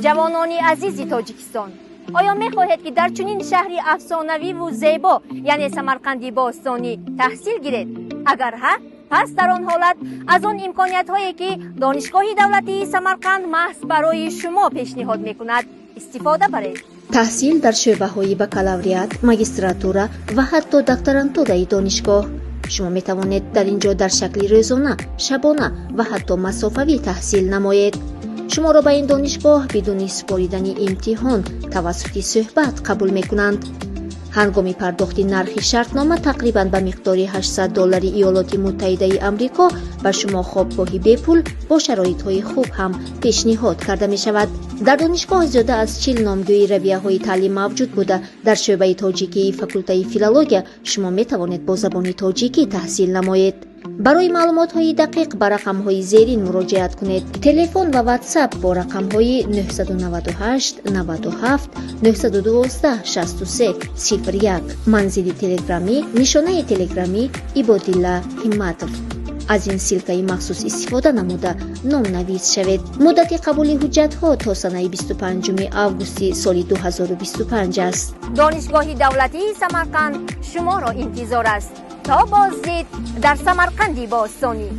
Ҷавонони азизи Тоҷикистон, оё мехоҳед, ки дар чунин шаҳри афсонавиву зебо, яъне Самарқанди бостонӣ, таҳсил гиред? Агар ҳа, пас дар он ҳолат аз он имкониятҳое, ки Донишгоҳи давлатии Самарқанд маҳз барои шумо пешниҳод мекунад, истифода баред. Таҳсил дар шӯъбаҳои бакалавриат, магистратура ва ҳатто докторантураи донишгоҳ. Шумо метавонед дар ин ҷо дар шакли рӯзона, шабона ва ҳатто масофавӣ таҳсил намоед. Шуморо ба ин донишгоҳ бидуни супоридани имтиҳон тавассути суҳбат қабул мекунанд. Ҳангоми пардохти нархи шартнома тақрибан ба миқдори 800 доллари Иёлоти Муттаҳидаи Амрико ба шумо хобгоҳи бепул бо шароитҳои хуб ҳам пешниҳод карда мешавад. Дар донишгоҳ зиёда аз 40 номгӯи равияҳои таълим мавҷуд буда, дар шӯъбаи тоҷикии факултаи филология шумо метавонед бо забони тоҷикӣ таҳсил намоед. Барои маълумотҳои дақиқ ба рақамҳои зерин муроҷиат кунед: телефон ва Ватсап бо рақамҳои 998 97 912 63 01, манзили телеграмӣ, нишонаи телеграмӣ Ибодилла Ҳимматов. Аз ин ссылкаи махсус истифода намуда, номнавис шавед. Муддати қабули ҳуҷҷатҳо то санаи 25 августи соли 2025 аст. Донишгоҳи давлатии Самарқанд шуморо интизор аст. То боздид дар Самарқанди бостонӣ.